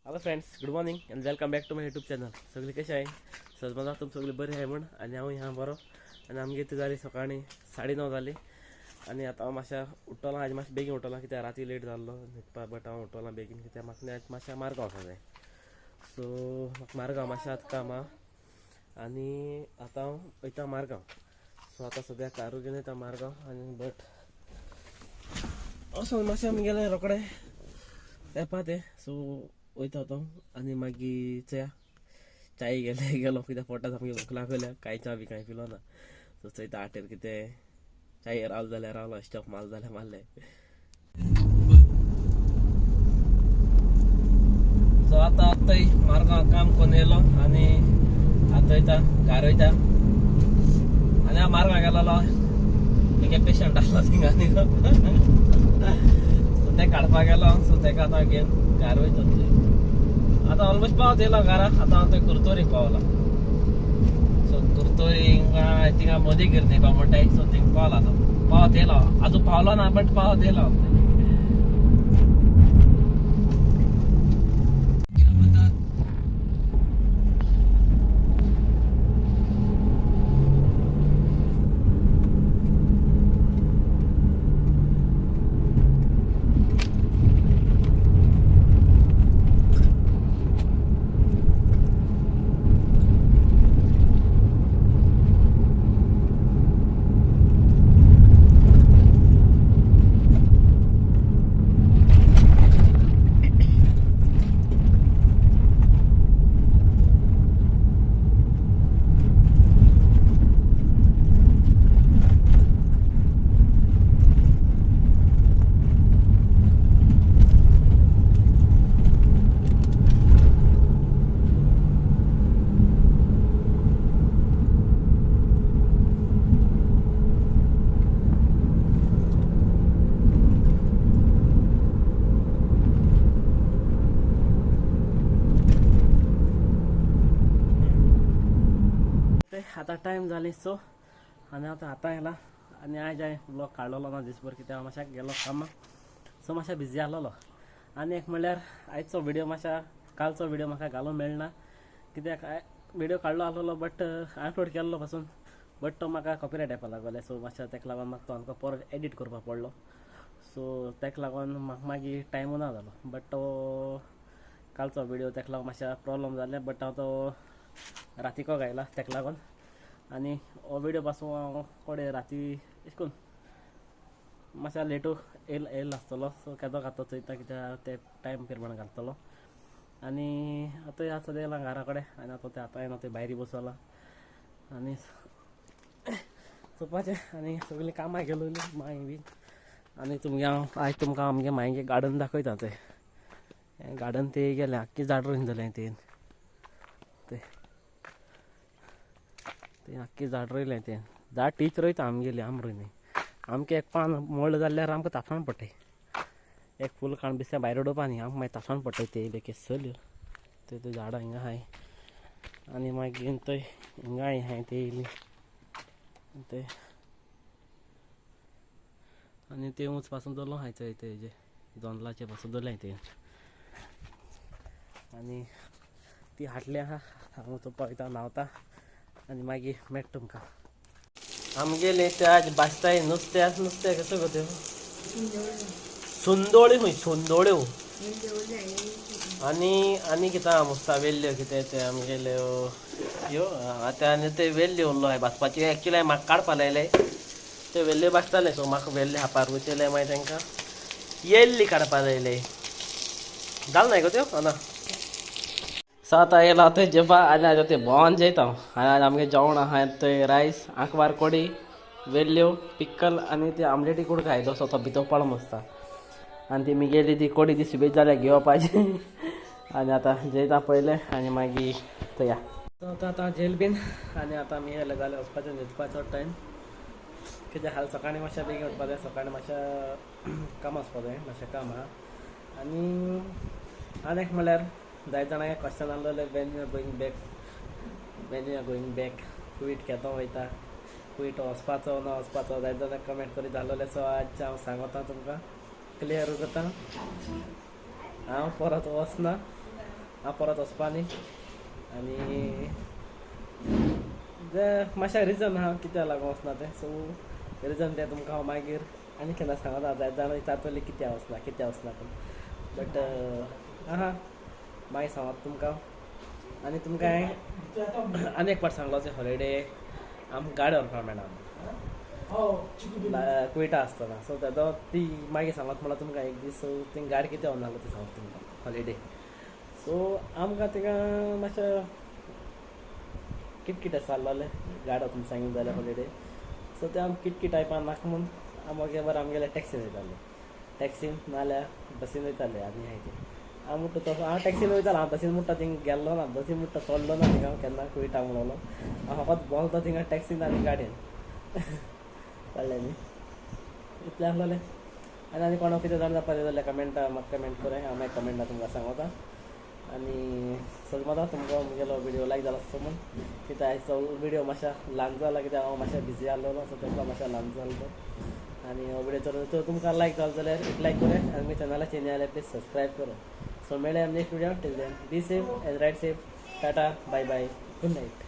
Hello friends, good morning and welcome back to my YouTube channel. सगळी कशें आहे सजमजा तुम सगळी बरी आहे म्हण आनी हांव ह्या बरो. आनी आमगे ती जाली सकाळीं 9:30 जाली आनी आतां हांव मातशें उठलो. आज मातशें बेगीन उठलो कित्याक राती लेट जाल्लो न्हिदपा, बट हांव उठलो बेगीन कित्याक म्हाका आयज मातशें मारगांव वचपाक जाय. सो म्हाका मारगांव मातशें आतां काम आहा आनी आतां हांव वयता मारगांव. सो आतां सद्या कारू घेवन वयता मारगांव आनी बट वचून मातशें आमगेलें रोखडें येपा तें. सो वयता आतां आनी मागीर चया चाय गेले गेलो कित्याक पोटाक सामकी भूक लागल्या, कांय च्या बी कांय पिलो ना. सो चोयता हाटेर कितें चाय रावलो जाल्यार रावलो, स्टॉप मारलो जाल्यार मारलें. सो आतां आतां मारगांव काम करून येयलो आनी आतां वयता घार वयता. आनी हांव मारगांव गेलोलो एक पेशंट आसलो थिंगा न्ही, सो तें काडपाक गेलो. सो तेका आतां घेवन घार वयता. आतां ऑलमोस्ट पावत येयलो घरा. आतां हांव थंय कुरतोरी पावला. सो कुरतोरी हिंगा थिंगा मोदी गिरनी म्हणटाय. सो थिंग पावला आतां, पावत येयलो, आजून पावलो ना बट पावत येयलो. आतां टायम जाली. सो आनी आतां आतां येयला आनी आयज हांवें व्लॉग काडलेलो ना दिसभर कित्याक हांव मातशें गेलो कामाक. सो मातशें बिजी आसलेलो. आनी एक म्हणल्यार आयचो व्हिडियो मातशा कालचो व्हिडियो म्हाका घालूंक मेळना कित्याक व्हिडियो काडलो आसलेलो बट अपलोड केल्लो पासून बट तो म्हाका कॉपीरायट येवपाक लागले. सो मातशें तेका लागून म्हाका तो आमकां परत एडिट करपाक पडलो. सो तेका लागून म्हाका मागीर टायमू ना जालो. बट तो कालचो व्हिडियो तेका लागून मातशें प्रोब्लम जालें बट हांव तो रातीको घायला तेका लागून. आनी हो व्हिडियो पासून हांव कोडे राती अशें करून मातशें लेटू येयलो आसतलो. सो केदो घातो चोयता कित्याक ते टायम प्रमाणे घालतलो. आनी आतां ह्या सद्या येयला घरा कडेन आनी आतां तें आतां येना थंय भायर बसला आनी चोवपाचें. आनी सगळीं कामां गेलोलीं माय बी. आनी तुमगे हांव आयज तुमकां आमगे मायगे गार्डन दाखयता. तें गार्डन ते गेलें आख्खी झाड रोयन जालें तें तें तें आख्खी झाड रोयलें. तें झाड टीच रोयता आमगेली, आम रोयनी. आमकां एक पान मोडलें जाल्यार आमकां तापसाण पडटाय. एक फूल काण बिस्त्या भायर उडोवपा न्ही, आमकां मागीर तापसाण पडटाय. ते केसल्यो ते ते झाडां हिंगा आहाय. आनी मागीर थंय हिंगाय आहाय ते येयली ते. आनी ते ऊंच पासून दवरलो आहाय थंय तेजे दोनलाचे पासून दवरलें ते. आनी ती हाटली आहा हांव चोवपाक वयता न्हांवता आनी मागीर मेळटा तुमकां. आमगेले ते आज भाजताय नुस्त्या. नुस्त्या कसो गो त्यो सुंदोळ्यो खंय सुंदोळ्यो. आनी आनी कितें आहा मुस्ता वेल्ल्यो कितें ते आमगेल्यो ह्यो आतां. आनी ते वेल्ल्यो उरलो हांवें भाजपाची. एक्चुली हांवें म्हाका काडपा लायले ते वेल्ल्यो भाजताले. सो म्हाका वेल्ले हापार वयतले मागीर तांकां येल्ली काडपा लायले. जालें न्हय गो त्यो ना. सो आतां येयला थंय जेवपा आनी आतां तें भोंवन जेयता हांव. आनी आज आमगें जेवण आहा थंय रायस, आंकवार कोडी, वेल्ल्यो, पिक्कल आनी ते आमलेटी कुडको खायलो. सो तो भितर पडलो मस्ता. आनी ती मिगेली ती कोडी ती सुबेज जाल्या घेवपाची. आनी आतां जेयता पयलें आनी मागीर थंय या. सो आतां आतां जेल बीन आनी आतां आमी येयले जाल्यार वचपाचें न्हिदपाचो टायम कित्याक हाल सकाळीं मातशें बेगीन उठपा जाय. सकाळीं मातशें काम वचपा जाय, मातशें काम आहा. आनी आनी एक म्हणल्यार जायते जाणांक क्वेश्चन आसलेले when you are going back, when you are going back Kuwait केदो वयता, कुवेट वचपाचो ना वचपाचो जायते जाणां कमेंट करीत आसलेले. सो आज हांव सांगता तुमकां क्लियर करता, हांव परत वचना. हांव परत वचपा न्ही. आनी मातशें रिजन आहा कित्याक लागून वचना तें, सो रिजन तें तुमकां हांव मागीर आनी केन्ना सांगता. जायते जाणां विचारतलीं कित्याक वचना कित्याक वचना पूण, बट आहा मागीर सांगता तुमकां. आनी तुमकां हांवें आनी एक पाट सांगलो ते हॉलिडे आमकां गाडी व्हरपाक मेळना कुवेटा आसतना, सो तेदो ती मागीर सांगत म्हणल्यार तुमकां एक दीस, सो ती गाडी कितें व्हरना आसलो ती सांगता तुमकां हॉलिडे. सो आमकां थिंगा मातशें किटकिट आसलें गाडी तुमकां सांगिल्लें जाल्यार हॉलिडे, सो ते आम किटकिट टायपान नाका म्हूण आम मागीर बरें आमगेले टॅक्सीन वयताले, टॅक्सीन नाल्यार बसीन वयताले. आनी हाय ते हांव म्हणटा तसो हांव टॅक्सीन वयतालो, हांव बसीन म्हणटा थिंग गेल्लो ना, बसीन म्हणटा चडलो ना थिंगा हांव केन्ना कुवेटा म्हणलो, हांव फकत भोंवलो थिंगा टॅक्सीन आनी गाडयेन. कळ्ळें न्ही, इतलें आसलेलें. आनी आनी कोणाक कितें जाण जावपाचें जाल्यार कमेंट म्हाका कमेंट कराय, हांव मागीर कमेंटा तुमकां सांगता. आनी समजा तुमकां म्हगेलो व्हिडियो लायक जाला आसतो म्हूण, कित्याक आयचो व्हिडियो मातशें ल्हान जाला, कित्याक हांव मातशें बिजी आसलेलो, सो ताका मातशें ल्हान जालो तो. आनी हो व्हिडियो तर तुमकां लायक जालो जाल्यार एक लायक कराय, आनी म्हज्या चॅनलाचेर नवे जाल्यार प्लीज सबस्क्रायब कराय. सो मेळया next video, till then be safe and ride safe. Tata, bye bye, good night.